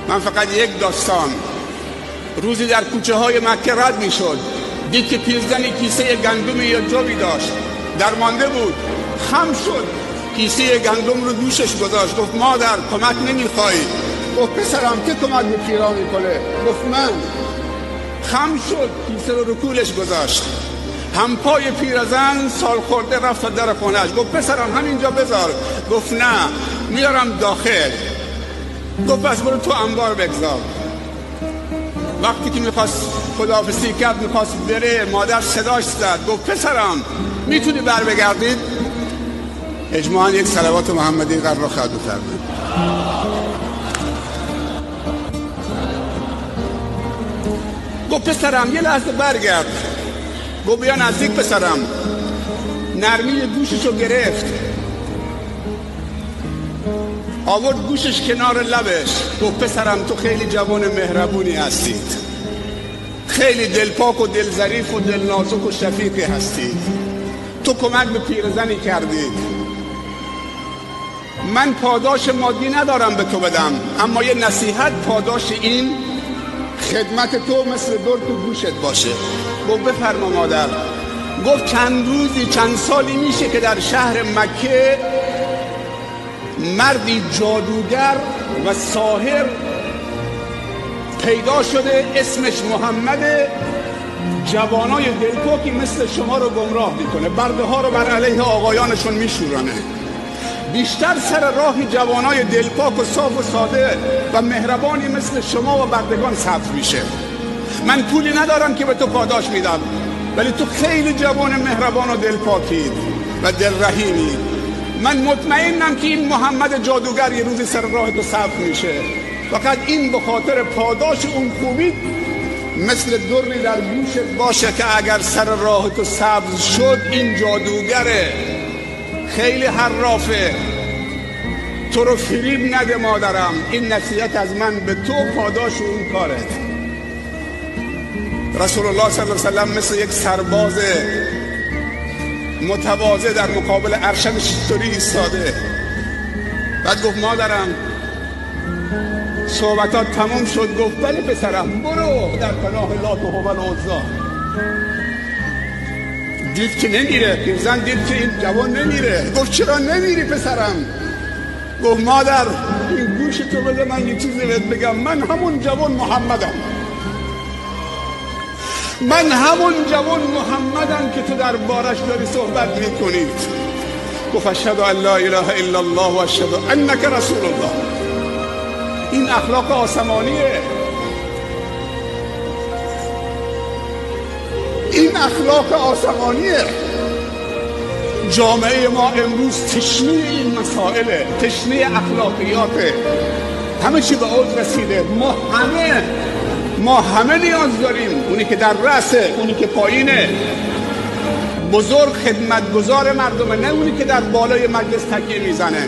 من فقط یک داستان. روزی در کوچه های مکه رد می شد، دید که پیرزنی کیسه گندمی یا جوی داشت، درمانده بود، خم شد، کیسه گندم رو دوشش گذاشت. گفت مادر کمک نمیخوای؟ گفت پسرم که کمک به پیرا میکنه؟ گفت من. خم شد، کیسه رو کولش گذاشت. همپای پیرزن سال خورده رفت تا در خونهش. گفت پسرم همینجا بذار. گفت نه میارم داخل. گفت پس برو تو انبار بگذار. وقتی که میخواست خداحافظی کرد، میخواست بره، مادر صداش زد، گفت پسرم میتونی بر بگردید؟ اجماعاً یک صلوات محمدی قرار خواهد بفرمایید. گفت پسرم یه لحظه برگرد. گفت بیا نزدیک پسرم. نرمی گوششو گرفت، آورد گوشش کنار لبش. گفت پسرم تو خیلی جوان مهربونی هستید، خیلی دلپاک و دلظریف و دلنازک و شفیقی هستید، تو کمک به پیرزنی کردید، من پاداش مادی ندارم به تو بدم، اما یه نصیحت پاداش این خدمت تو مثل در تو گوشت باشه. گفت بفرما مادر. گفت چند روزی چند سالی میشه که در شهر مکه مردی جادوگر و ساحر پیدا شده، اسمش محمد، جوانای دلپاکی مثل شما رو گمراه میکنه، برده ها رو بر علیه آقایانشون میشورانه، بیشتر سر راه جوانای دلپاک و صاف و ساده و مهربانی مثل شما و بردگان ثبت میشه. من پولی ندارم که به تو پاداش میدم، ولی تو خیلی جوان مهربان و دلپاکی و دلرحیمی. من مطمئنم که این محمد جادوگر یه روزی سر راه تو ثبت میشه. فقط این به خاطر پاداش اون خوبی مثل دری در گوشت باشه که اگر سر راه تو سبز شد، این جادوگره خیلی حرافه، تو رو فریب نده مادرم، این نصیحت از من به تو، پاداش اون کارت. رسول الله صلی الله علیه و سلم مثل یک سرباز متواضع در مقابل ارشد شطوری ایستاده. بعد گفت مادرم صحبتات تموم شد؟ گفت بله پسرم، برو در پناه لات و هبل و عزی. دید که نمیره، پیرزن دید که این جوان نمیره. گفت چرا نمیری پسرم؟ گفت مادر این گوش تو بده من یه چیزی بهت بگم، من همون جوان محمدم، من همون جوان محمدم که تو در بارش داری صحبت میکنید. گفت اشهد ان لا اله الا الله و اشهد انک رسول الله. این اخلاق آسمانیه، این اخلاق آسمانیه. جامعه ما امروز تشنه این مسائله، تشنه اخلاقیاته، همه چی به اوج رسیده. ما همه نیاز داریم، اونی که در رأسه، اونی که پایینه، بزرگ خدمتگزار مردمه، نه اونی که در بالای مجلس تکیه میزنه.